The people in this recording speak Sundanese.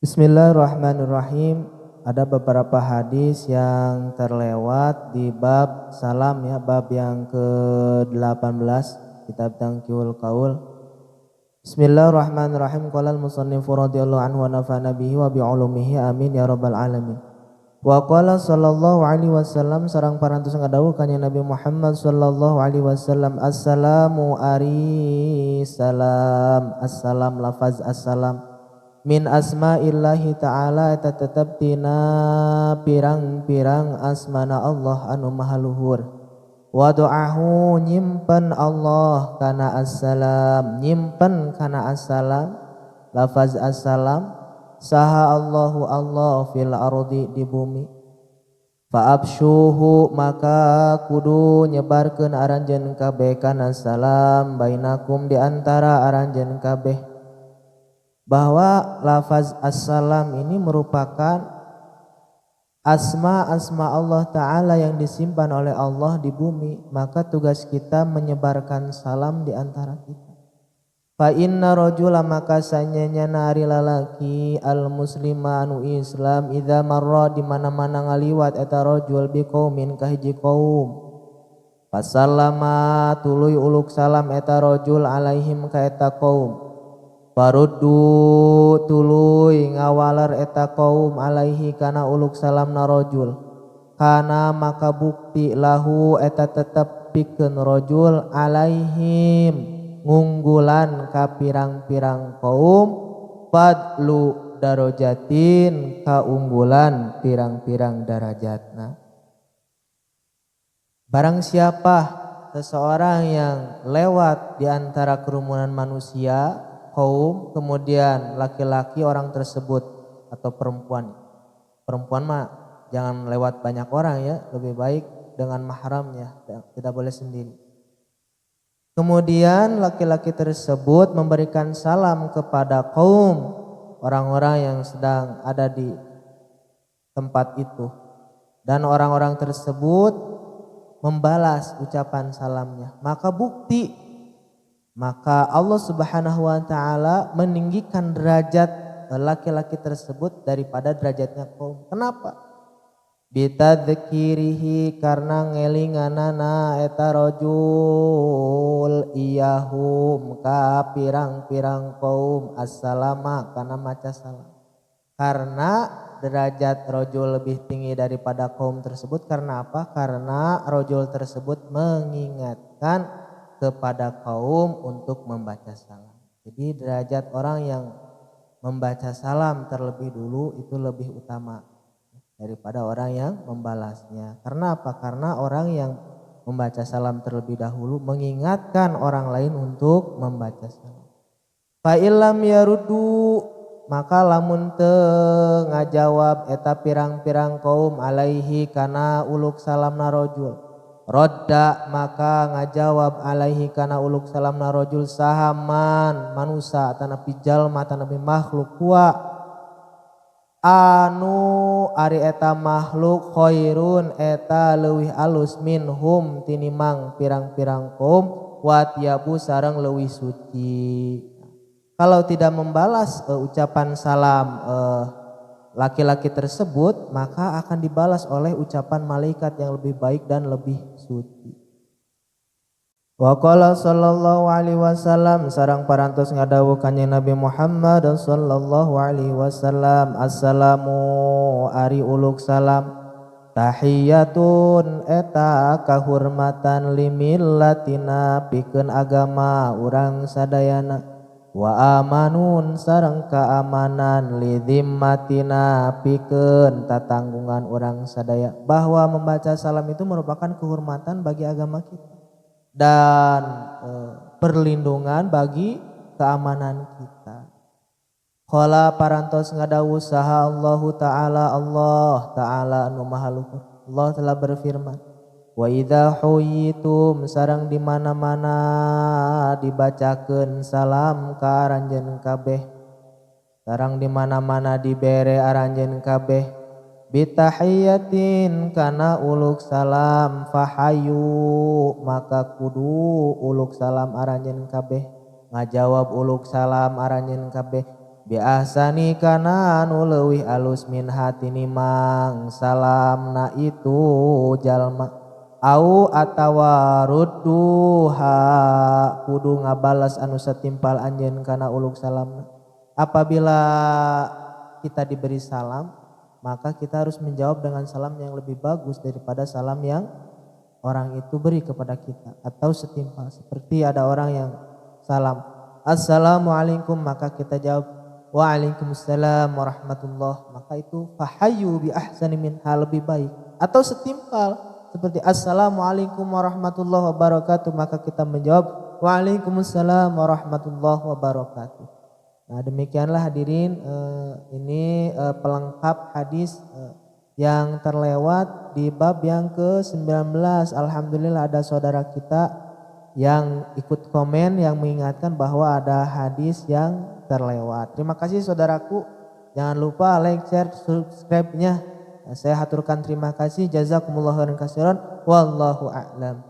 Bismillahirrahmanirrahim. Ada beberapa hadis yang terlewat di bab salam ya, bab yang ke-18 kitab Tanqihul Qaul. Bismillahirrahmanirrahim. Qala al-musannifu radhiyallahu anhu wa nafa'ana bihi wa bi'ulumihi amin ya rabbal alamin. Wa qala sallallahu alaihi wasallam sareng parantos ngadawuh kanjeng Nabi Muhammad sallallahu alaihi wasallam, assalamu ari salam, assalam lafaz assalam min asma'illahi ta'ala eta tetep tina pirang-pirang asmana Allah anu maha luhur. Wadu'ahu nyimpen Allah kana assalam, nyimpen kana assalam lafaz assalam saha Allahu Allah fil ardi di bumi. Fa'abshuhu maka kudu nyebarkeun aranjeun kabeh kana salam bainakum di antara aranjeun kabeh. Bahwa lafaz assalam ini merupakan asma-asma Allah Ta'ala yang disimpan oleh Allah di bumi, maka tugas kita menyebarkan salam di antara kita. Fa inna rajula maka sanyanya nari lalaki al muslima anu Islam idza marra di mana-mana ngaliwat eta rajul bi qaumin ka hiji kaum. Fasallama tuluy uluk salam eta rajul alaihim ka eta kaum. Faruddu tuluy ngawaler eta kaum alaihi kana uluk salamna rajul. Kana maka bukti lahu eta tetep pikeun rajul alaihim ngunggulan ka pirang-pirang kaum fadlu darajatin kaunggulan pirang-pirang darajatna. Barang siapa seseorang yang lewat di antara kerumunan manusia kaum, kemudian laki-laki orang tersebut atau perempuan. Perempuan mah jangan lewat banyak orang ya, lebih baik dengan mahramnya, tidak boleh sendiri. Kemudian laki-laki tersebut memberikan salam kepada kaum orang-orang yang sedang ada di tempat itu. Dan orang-orang tersebut membalas ucapan salamnya. Maka bukti, maka Allah Subhanahu wa ta'ala meninggikan derajat laki-laki tersebut daripada derajatnya kaum. Kenapa? Bitadzkirihi karena ngelinganana eta rajul iyahum ka pirang-pirang kaum assalama kana maca salam. Karena derajat rajul lebih tinggi daripada kaum tersebut, karena apa? Karena rajul tersebut mengingatkan kepada kaum untuk membaca salam. Jadi derajat orang yang membaca salam terlebih dulu itu lebih utama daripada orang yang membalasnya. Karena apa? Karena orang yang membaca salam terlebih dahulu mengingatkan orang lain untuk membaca salam. Fa illam yaruddu maka lamun teu ngajawab eta pirang-pirang kaum alaihi kana uluk salamna rajul. Rodda maka ngajawab alaihi kana uluk salamna rajul sahaman manusa tanapi jalma tanapi makhluk wa anu ari eta makhluk khairun eta leuwih alus minhum tinimang pirang-pirang kaum watiabu sareng leuwih suci. Kalau tidak membalas ucapan salam laki-laki tersebut, maka akan dibalas oleh ucapan malaikat yang lebih baik dan lebih suci. Wa qala sallallahu alaihi wasallam sareng parantos ngadawuh kanjeng Nabi Muhammad sallallahu alaihi wasallam, assalamu ari uluk salam tahiyatun eta kahurmatan limillatina pikeun agama urang sadayana wa amanun sareng keamanan lidhimmatina pikeun tatanggungan urang sadaya. Bahwa membaca salam itu merupakan kehormatan bagi agama kita dan perlindungan bagi keamanan kita. Qala parantos ngadawuh saha Allahu ta'ala, Allah ta'ala anu maha luhur. Allah telah berfirman, wa idza huyitum sareng di mana-mana dibacakeun salam ka aranjeun kabeh, sareng di mana-mana dibere aranjeun kabeh bitahiyatin kana uluk salam fahayu maka kudu uluk salam aranjeun kabeh, ngajawab uluk salam aranjeun kabeh. Bi ahsani kana anu leuwih alus min hatini mang salamna itu jalma au atawa rudduha kudu ngabalas anu setimpal anjeun kana uluk salamna. Apabila kita diberi salam, maka kita harus menjawab dengan salam yang lebih bagus daripada salam yang orang itu beri kepada kita atau setimpal. Seperti ada orang yang salam assalamualaikum, maka kita jawab waalaikumsalam warahmatullah, maka itu fahayyu bi ahsani minha, lebih baik. Atau setimpal seperti assalamualaikum warahmatullahi wabarakatuh, maka kita menjawab waalaikumsalam warahmatullahi wabarakatuh. Nah, demikianlah hadirin, ini pelengkap hadis yang terlewat di bab yang ke-19. Alhamdulillah ada saudara kita yang ikut komen yang mengingatkan bahwa ada hadis yang terlewat. Terima kasih saudaraku. Jangan lupa like, share, subscribe-nya. Saya haturkan terima kasih. Jazakumullahu khairan katsiran. Wallahu a'lam.